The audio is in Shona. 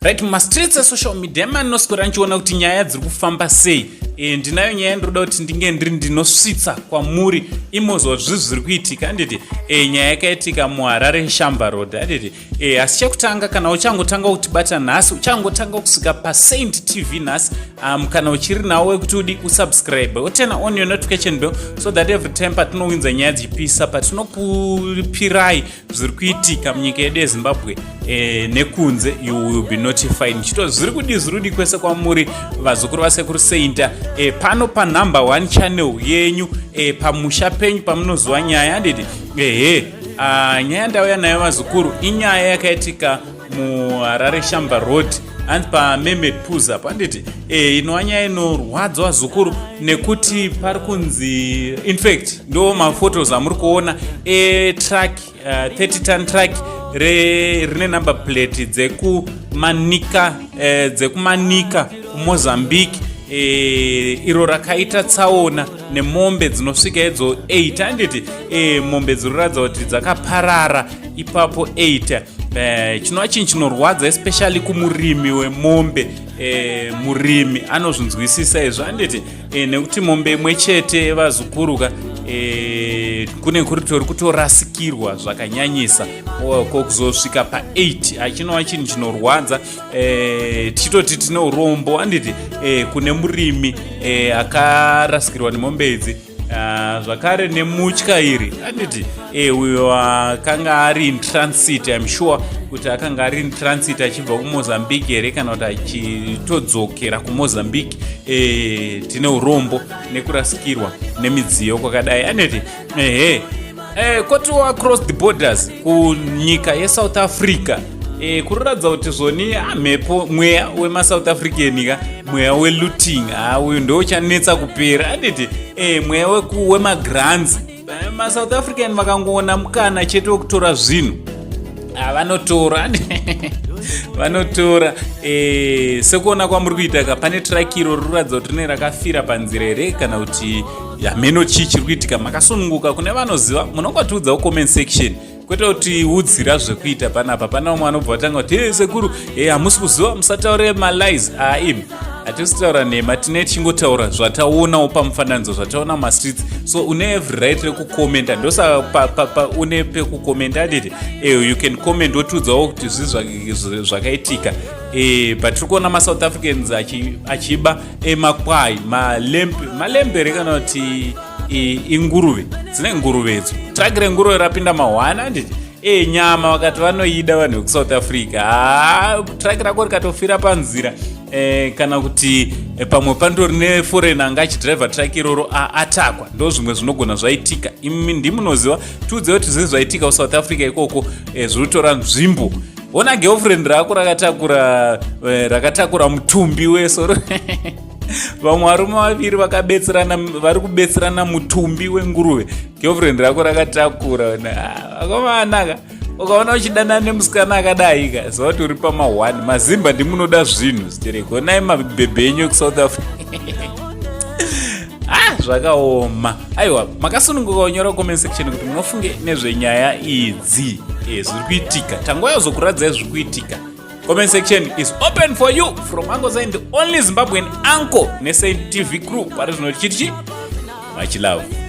Right, mumastreets esocial media manoswera ndichiona kuti nyaya dziri kufamba sei. Ndinayo nyaya ndinoda kuti ndinge ndiri ndinosvitsa kwamuri imozwa zvi zviri kuitika, handiti? Nyaya yakaitika muHarare, Shamva Road, handiti? Asi chekutanga, kana uchangotanga kutibata nhasi, uchangotanga kusvika paSaint TV nhasi, kana uchiri nawo wekuti udi usubscribe, uturn on your notification bell so that every time patinowinza nyaya dzichipisa, patinokupirai zviri kuitika munyika yedu yeZimbabwe nekunze, you will be notified. Ndichito zviri kudi, zviri kudi kwese kwamuri, vazukuru vasekuru Sainta, pano panumber one channel yenyu, pamusha penyu pamunoziva nyaya, handiti? Ehe, nyaya ndauya nayo, vazukuru, inyaya yakaitika muHarare, Shamva Road, hanzi paMemet Puza, handiti? Inova nyaya inorwadza, vazukuru, nekuti pari kunzi, infact ndo maphotos amuri kuona etruck, 30 ton truck rine number plate dzekuManica, dzekuManica kuMozambique, iro rakaita tsaona nemombe dzinosvika idzo 8, handiti? Mombe dziri kuratidza kuti dzakaparara ipapo 8. Chinova chinhu chinorwadza, especially kumurimi wemombe. Murimi anozvinzwisisa izvo, handiti? Nekuti mombe imwe chete, vazukuruka, kune kuri tori kutorasikirwa zvakanyanyisa. Ko kuzosvika pa8, achinova chinhu chinorwadza. Tichitoti tine urombo, handiti, kune murimi akarasikirwa nemombe idzi, zvakare nemutyairi, handiti, uyo akanga ari in transit. I'm sure kuti akanga ari in transit achibva kuMozambique here, kana kuti achitodzokera kuMozambique. Tine urombo nekurasikirwa nemidziyo kwakadai, handiti? Ehe, kotiwo across the borders kunyika yeSouth Africa, kuratidza kuti zvoni mhepo, mweya wemaSouth African ka, mweya welooting, ha, uyu ndo uchanetsa kupera, handiti? Mweya wemagrants, maSouth African vakangoona mukana chete wekutora zvinhu, vanotora, vanotora. Sekuona kwamuri kuita ka, pane truck iro rinoratidza kuti rine rakafira panzira here, kana kuti hameno chii chiri kuitika. Makasununguka, kune vanoziva munongotiudzawo comment section, kwete kuti udzira zvekuita panapa. Pana umwe anobva vatanga kuti, "E sekuru, e, hamusi kuziva, musataure malies." Aimi, hatisi kutaura nhema, tine tichingotaura zvataonawo pamufananidzo, zvataona mumastreets. So une every right rekukomenda, ndosaka une pekukomenda, handiti? You can comment, wotiudzawo kuti zvii zvakaitika. But tiri kuona maSouth Africans achiba makwai, malamb, malamb here, kana kuti inguruve? Dzine nguruve idzo, truck renguruve rapinda mahwana, handiti? Nyama vakati vanoida vanhu vekuSouth Africa. Ha, truck rako rikatofira panzira, kana kuti pamwe pandori neforeign anga achidhiraivha truck iroro atakwa, ndo zvimwe zvinogona zvaitika. Imi ndimunoziva, tiudze kuti zvii zvaitika kuSouth Africa ikoko. Zviri kutora nzvimbo. Ona girlfriend rako rakatakura, rakatakura mutumbi wesoro. Vamwe varume vaviri vakabetserana, vari kubetserana mutumbi wenguruve, girlfriend rako rakatakura. Akamanaka, ukaona uchidanana nemusikana akadai ka, ziva kuti uri pama1. Mazimba ndimunoda zvinhu zitereko. Onai mabhebhe enyu ekuSouth Africa. Ah, zvakaoma. Aiwa, makasununguka kunyora comment section kuti munofunge nezvenyaya idzi, zviri kuitika. Tanguva yazokuradzai zviri kuitika. Comment section is open for you from Uncle Saint, the only Zimbabwean uncle, neSaint TV crew. Pari zvino tichiti chi much love.